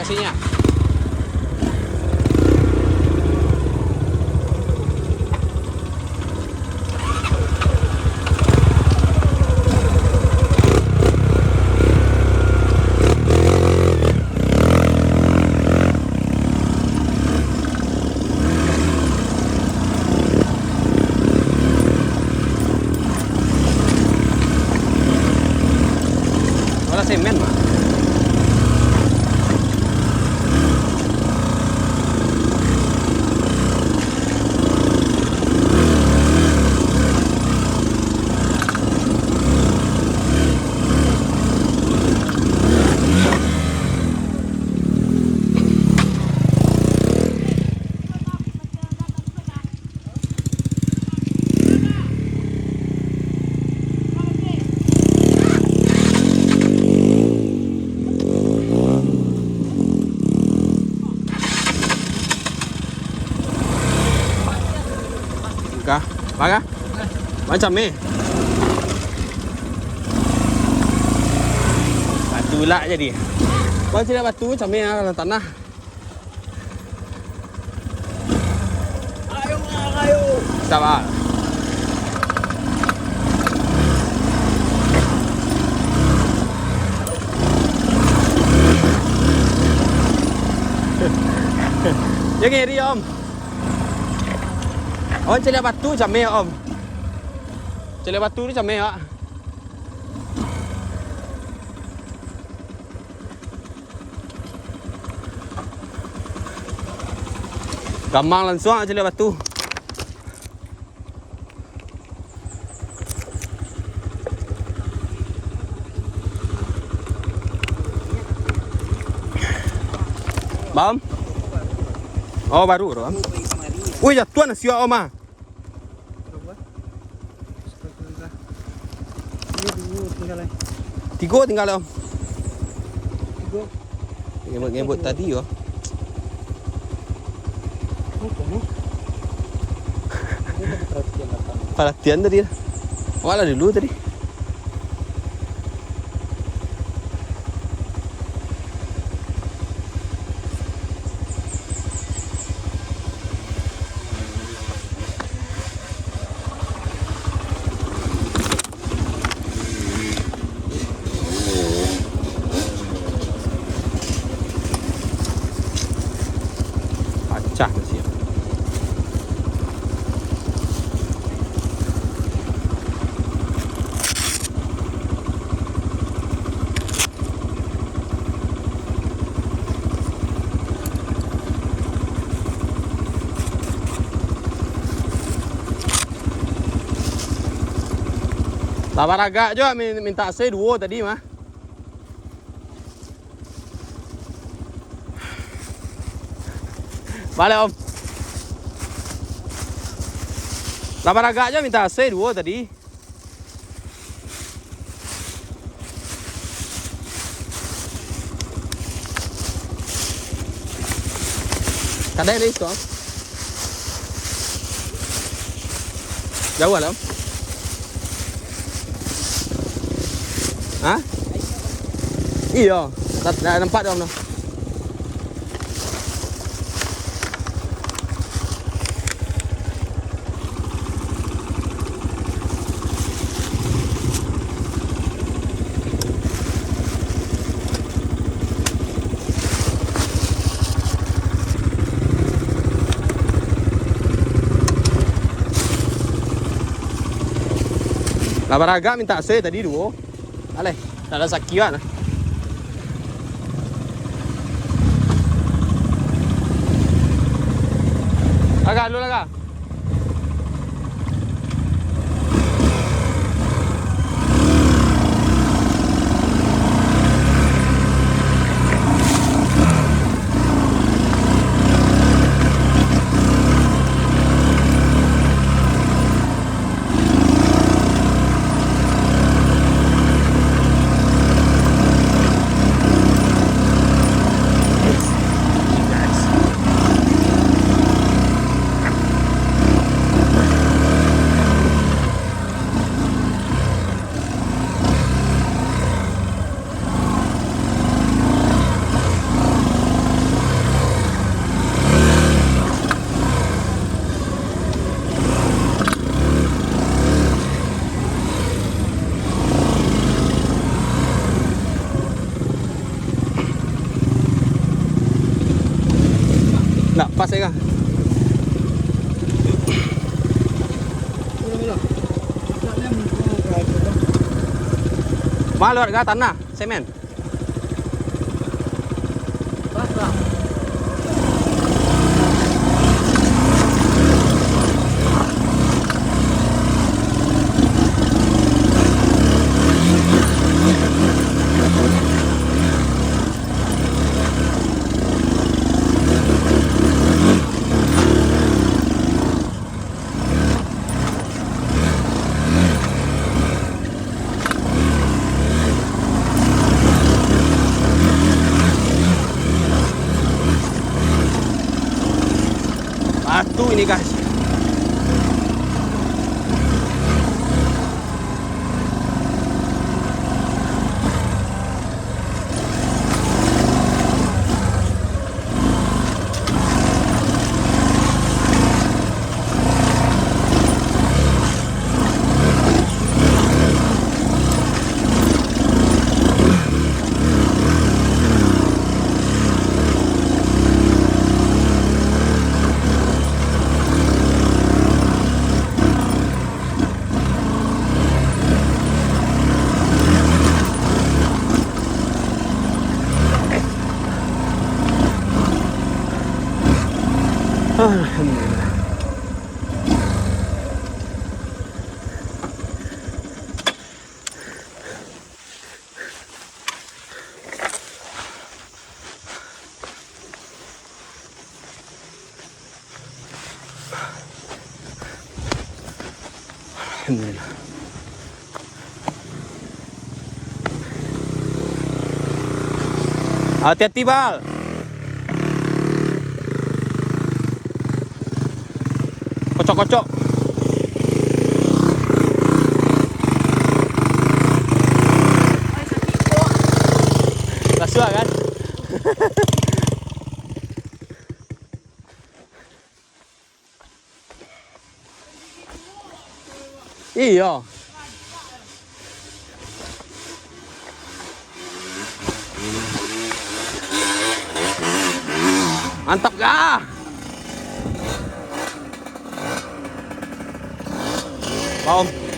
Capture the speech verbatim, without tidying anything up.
Kasihnya. Wala semen mah. Ka, apa ka? Macam ni. Batu lah jadi. Kau cari batu macam ni ah, dalam tanah. Sabar. Jangan iri, Om. Om caliak batu cameh, Om. Caliak batu tu cameh, Wak. Gamang lansuang caliak batu. Bam? Oh, baru tu, Bam. Ui, jatuah nasi awak, Om, ah. Tigo tinggal, Om. Tigo. Ngebut-ngebut tadi, oh. Apa, no? Dia tadi perhatian datang. Perhatian tadi. Awak lah dulu tadi. Pacah nasi. Lah baragak juo min-, mintak se duo tadi mah. Baliak, Om. Lah baragak juo mintak se duo tadi. Kadai lai tu, Om. Jauah lah, Om. Ha? Iyo. Tak, tak nampak dah, Om, dah. Lah baragak mintak se tadi duo. Aleh, tak ado saki bana. Agak dulu lah, Kak. Maluat ka tanah, semen. Batu ini, guys. Alhamdulillah. Alhamdulillah. Hati-hati, Bal. Kocok-kocok. Lah suah kan? Iyo. Mantap kah? Bawang.